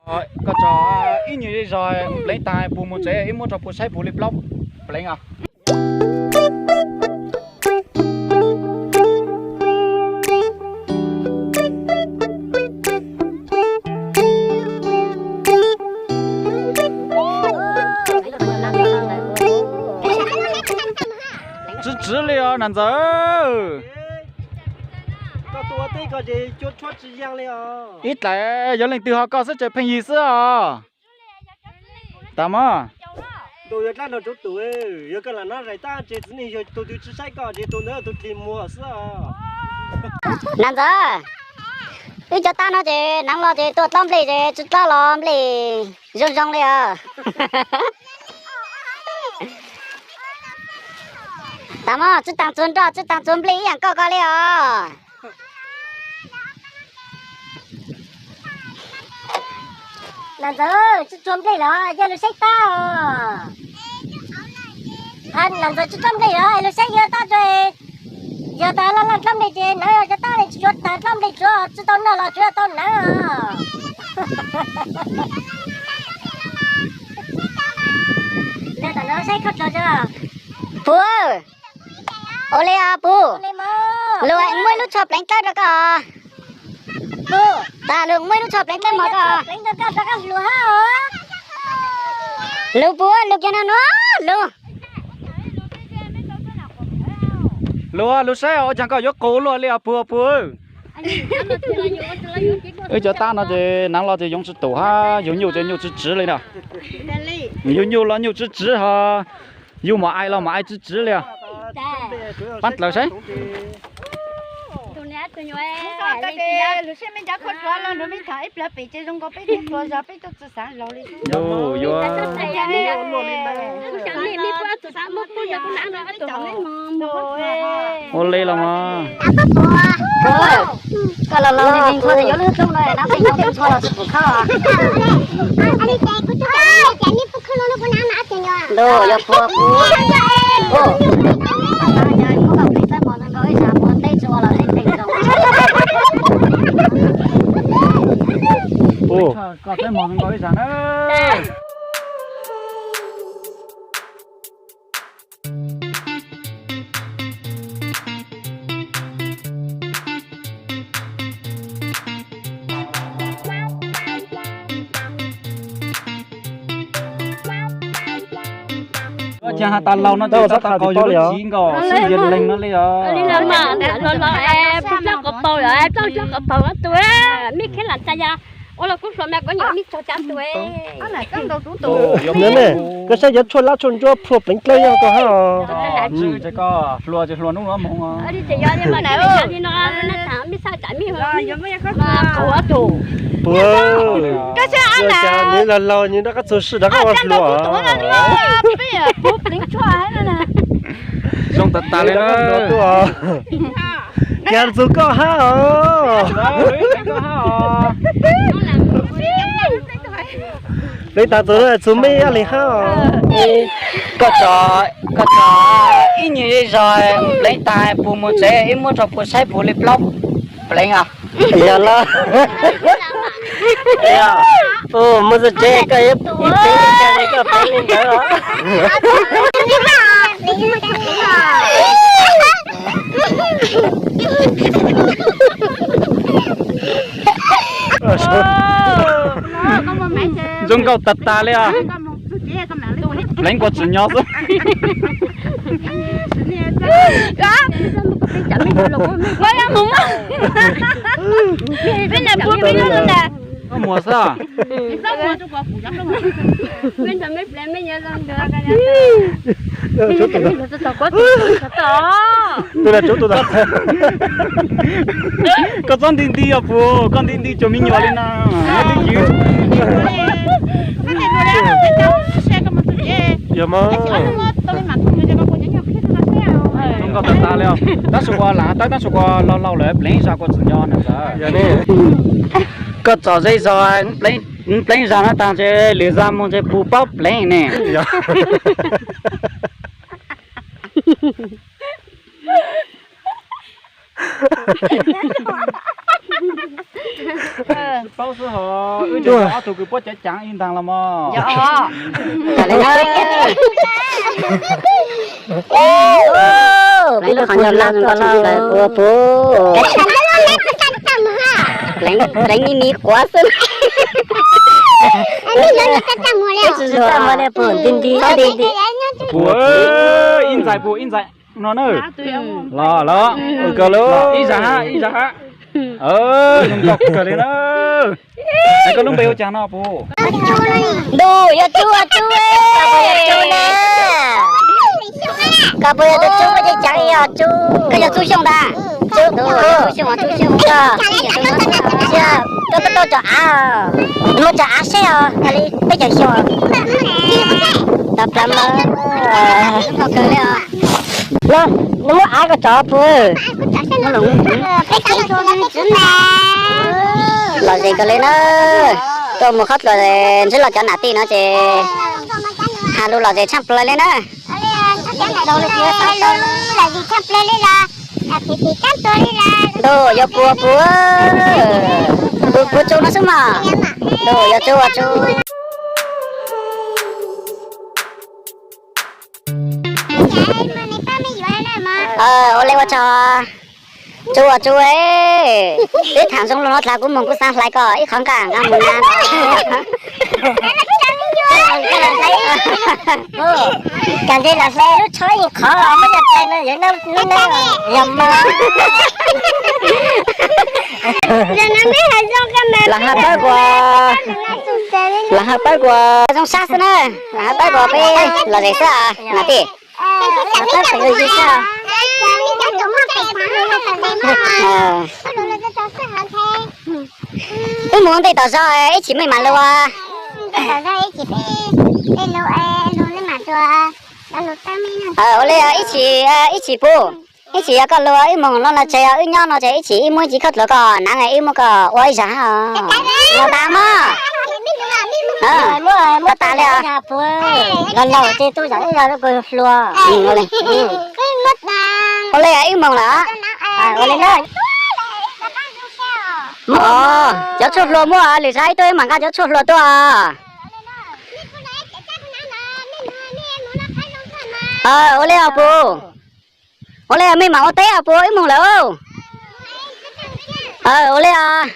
Koj tso ib nyuag zej zog pleev tag puas mus tsev, ib muab rau puas saib puas li plaub pleev os. Tsw tsw li os Nam Ntxawm. Ib dlaim yog leej twg ho koj xwb tseem pheej yig xwb os. Tas mog. Nam Ntxawm, wb cov tab no ces neev los ces tua dlaab nplej ces tsw dlaab los nplej zoo zoo li os. Tas mog, tsw taag txug nroj tsw taag txug nplej ib yaam koj ko li os. Nam Ntxawm, tsw tsuag nplej los yog lug saib tab os. Nam Ntxawm, tsw tsuag nplej los lug saib yog tab tso. Yog tas laj laj dlaab nplej ces neev cov tab li, tsuag taag dlaab nplej tsuav tsw tau noj los tsuav tau neev os. Tam no saib koj tso. Puv, ua li os puv. Lug muaj ib lub tsho pleev dlawb rau koj. Tas lug muaj ib lub tsho pleev dlawb mog koj. Lug puv, lug kiag no nuav lug. Lug, lug saib ua caag koj yuav qus luaj li os puv puv. Wb cov tab no ces neev los ces yoov tsw tum hab yug nyuj ces nyuj tsw tsw li na. Yug nyuj los nyuj tsw tsw ho yug mos ais los mos ais tsw tsw li os. Paab dlawg saib. Ua li los mas. Koj los laus li ntxhua yuav lub rooj no dab tsi nyob ntxhua los tsis pum khawb. Ntuj, yog puas puas. Ua, koj txawb mos nkaus ib zag na. Caag has tas laus no ces tau tau qau yuav lub txiv nkaus xwb yog leeg no li os. Los los es peb plaub qhov paug, plaub plaub qhov paug tus mej kheev lam tsa ya. Ua los kub hluas mas koj nyuam mej tsaug tsa tus. Koj saib yuav tshuaj lab tshuaj ntsuab phua pleev dlawb yog koj hab os. Koj hluas ces hluas nub los moog. Puas, nws laus laus nws rov qab txug sim rov qab ua hluas. Zoo tas tas li na. Kiag txug koj hab os. Pleev tas txug txug mej ib yam li hab os. Koj tso, koj tso ib nyuag zej zog pleev tas puas mus tsev, ib muab rau puas saib puas li plaub pleev os. Yog los. Puas mus txug tsev koj ib pleev li cas koj pleev li ntawd os. Zoo nkauj tas tas li os. Pleev kua tsis nyob xwb. Koj muag xwb. Koj txob nti nti os puas, koj nti nti cuag me nyuam li na. Zoo nkauj tas tas li os. Tab sis ua lam tab tab sis ua laus laus lawm pleev zag kua tsis nyob na. Koj tso zej zog pleev zag no tag ntshe lwm zag moog ntshe puas paub pleev ne. Wb ob tug kws puab cov caav ib ntaag los mog. Pleev lub qhov ncauj loj ntawd puab puv. Pleev, pleev mi mi quav xwb. Puv, ib ntxhais puv ib ntxhais no na. Los los, ua kawg lawm, ib zag hab, ib zag hab. Zoo nkauj kawg li na. Koj lub npe hu caag no puv? Ntuj, yog Tsuj, Tsuj, koj puas yog Tsuj na? Koj puas yog tus Tsuj, koj cov caav yog Tsuj? Koj yog Tsuj Xyooj ntag. Tsuj, Tsuj Xyooj, Tsuj Xyooj. Koj tuaj tau cov av, muab cov av saib os, li peb caug xyoo. Tau plaub mab. Los, nws muab av koj tso puv. Lom zem kawg li na. Tuaj mus qhov dluav ntsib los cov nam tij no ces has lus lom zem tshaj plaws li na. Ntuj, yog puv puv, puv puv Tsuj no xwb mas. Ntuj, yog Tsuj, Tsuj. Ua le ua tsaug Tsuj, Tsuj, twb tham zoo lug no dlaag kuv moog kuv xaav hlais koj ib qhov nqaj nqaj mus na. Kaam nthe lam hlais lub tsho ib qhov muab cov tais no yog lub neej yog mas. Lam has pab kuas, lam has pab kuas zoo sab xwb na, lam has pab kuas peb lom zem xwb nam tij. Wb mus ua ntej tom zog ib chim mej mam lug. Ua le ib chim, ib chim puv, ib chim yog koj lug ib moog no no tsev, wb nyob no ces ib chim wb muab ib ce khaub dluav koj naav, wb muab koj ua ib zag hab. Los tas mog. Koj tas li os. Los laug ces tu zam ib zag kuv hluas. Ua le ib moog lawm. Cov tshuaj hlua muaj, lwm zag ib tug wb mam nqa cov tshuaj hlua tuaj. Ua le os puv. Ua le mej mam ua teb os puv, wb moog lawm. Ua le os.